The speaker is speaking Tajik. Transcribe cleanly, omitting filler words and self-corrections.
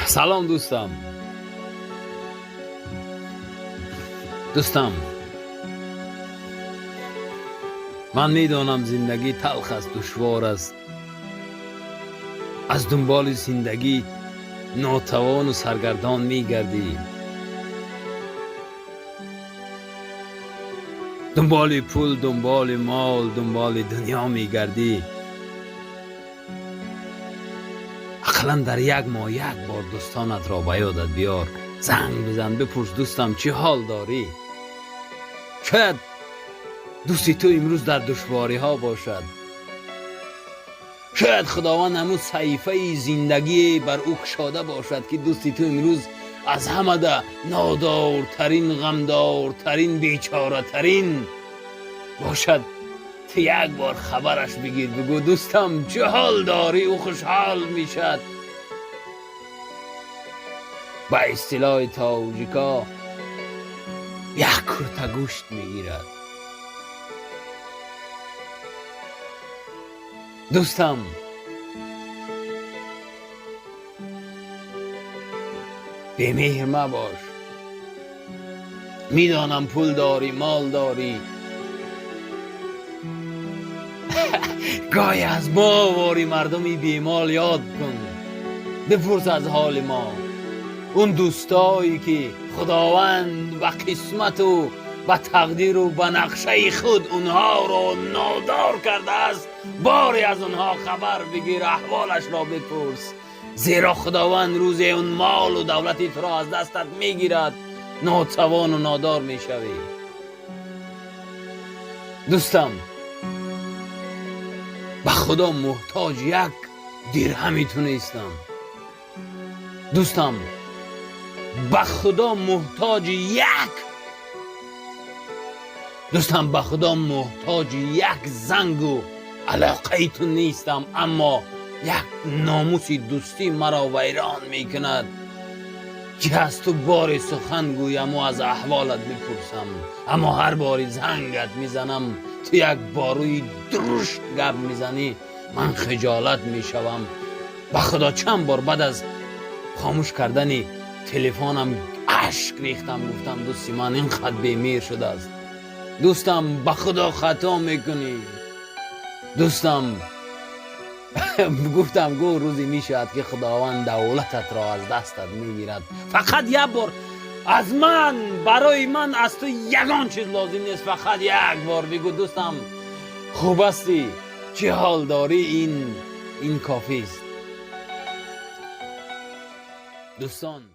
Салом, дӯстам. Дӯстам, ман медонам, зиндагӣ талх аст, душвор аст. Аз дунболи зиндагӣ нотавону саргардон мегардӣ, дунболи пул, дунболи мол, дунболи дунё мегардӣ. Ақаллан дар як моҳ як бор дӯстонатро ба ёдат биёр, занг бизан, бипурс: «Дӯстам, чӣ ҳол дорӣ?» Шояд дӯсти ту имрӯз дар душвориҳо бошад. Шояд Худованд ҳамун саҳифаи зиндагие бар ӯ кушода бошад, ки дӯсти ту имрӯз аз ҳамада нодортарин, ғамдортарин, бечоратарин бошад. Ту як бор хабараш бигир, бигӯ: «Дӯстам, чӣ ҳол дорӣ?» Ӯ хушҳол мешад. Ба истилоҳи тоҷико, як курта гӯшт мегирад. Дӯстам, бемеҳр мабош. Медонам, пул дорӣ, мол дорӣ. Гоҳе аз мо вори мардуми бемол ёд кун, бипурс аз ҳоли мо. Он дӯстое ки Худованд ба қисмату ба тақдиру ба нақшаи худ онҳоро нодор кардааст, боре аз онҳо хабар бигир, аҳволашро бипурс, зеро Худованд рӯзе он молу давлати туро аз дастат мегирад, нотавону нодор мешавӣ. Дӯстам, ба Худо муҳтоҷ як дирҳами ту нестам. Дӯстам, ба Худо муҳтоҷи як дӯстам, ба Худо муҳтоҷи як зангу алоқаи ту нестам, аммо як номуси дӯстӣ маро вайрон мекунад, ки аз ту боре сухан гӯяму аз аҳволат бипурсам. Аммо ҳар бори зангат мезанам, ту як борӯи дурушт гап мезанӣ, ман хиҷолат мешавам. Ба Худо, чанд бор баъд аз хомӯш кардани телефонам ашк рехтам. Гуфтам: «Дӯсти ман ин қад бемеҳр шудааст». Дӯстам, ба Худо, хато мекунӣ. Дӯстам, гуфтам, гӯ рӯзе мешавад, ки Худованд давлататро аз дастат мегирад. Фақат як бор аз ман, барои ман аз ту ягон чиз лозим нест, фақат як бор бигӯ: «Дӯстам, хуб ҳастӣ, чӣ ҳол дорӣ?» Ин кофист, дӯстон.